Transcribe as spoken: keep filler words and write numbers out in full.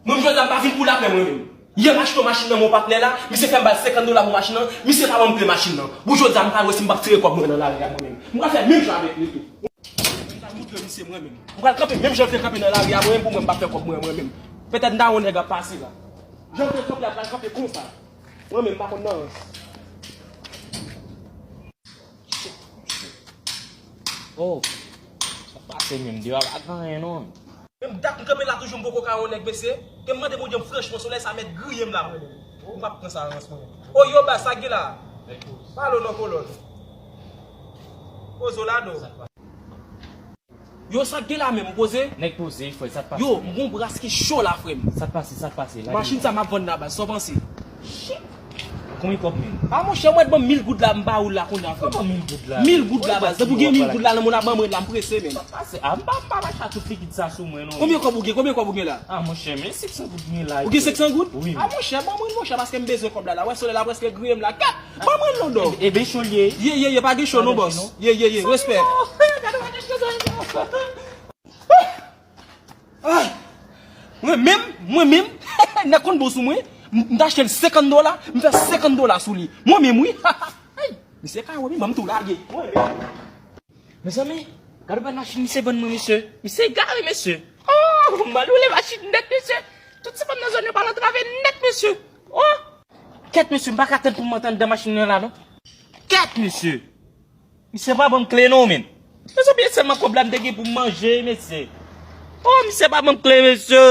Mwen, jodi a, m pa vin pou lapè, mwen menm. Yè, m achte yon machin nan men yon patnè la, misye fè m ba l senkant dola pou machin nan, misye pa ban m kle machin nan. Pou jodi a, m pral wè si m p ap tire kòb mwen nan lari a, mwen menm. M pral fè menm jan avèk li tou. M pral moutre misye, mwen menm. M pral kanpe menm jan l te kanpe nan lari a, mwen menm, pou mwen, m p ap fè kòb mwen, mwen menm. Petèt m ta wè yon nèg ap pase la. Jan l te kanpe a, pral kanpe konsa. Mwen menm, m pa konn nan rans. Oh, sa pase menm, deyò a pa gen anyen non. Menm dat m kanpe la toujou, m poko ka wè yon nèg, mesye. Ke m mande Bondye m franchman, solèy sa mèt griye m la, mwen menm. M p ap pran sa rans, mwen menm. Oh, yo, ba, sa k gen la? Pale w nan kolòn. Poze w ladan. Yo, sa k gen la menm, ou poze? Nèg poze, frè, sa k pase? Yo, m gon bras ki cho la, frè m. Sa k pase, sa k pase? Machin sa m ap vann la, baz, sa w panse? Shit! Konbyen kòb menm? A, monchè, mwen ban m mil goud la, m ba ou l la kounye a, frè m. Ban mil goud la. Mil goud la, baz. Depi w gen mil goud la nan men w, ban mwen l la, m prese, menm. Sa k pase? A, m pa, m pa mache ak tout likid sa sou mwen, non. Konbyen kòb ou gen? Konbyen kòb ou gen la? A, monchè, men senk san goud m gen la. Ou gen senk san goud? Wi. A, monchè, ban mwen l, monchè, paske m bezwen kòb la, la. Wè, solèy la prèske griye m la. Kat! Ban mwen l non, dò. E, e, ben cho l ye. Ye, ye, ye, pa gen cho non, bòs. Ye, ye, ye, respè. Ah! Mwen menm, mwen menm, nèg konn bon sou mwen, m, m t achte l senkant dola, m fè senkant dola sou li. Mwen menm, wi. Ay, misye ka wè, wi, ban m tou lage. Mwen menm. Mezanmi, gade bèl machin misye vann mwen, mesye. Misye egare, mesye. Oh, m al woule machin nèt, mesye. Tout ti fanm nan zòn yo pral antrave nèt, mesye. Oh! Kèt, mesye, m pa ka tann pou m antre anndan machin nan la, non. Kèt, mesye. Misye pa ban m kle, non, men. Mezanmi, e sèlman kòb la m te gen pou m manje, mesye. Oh, misye pa ban m kle, mesye.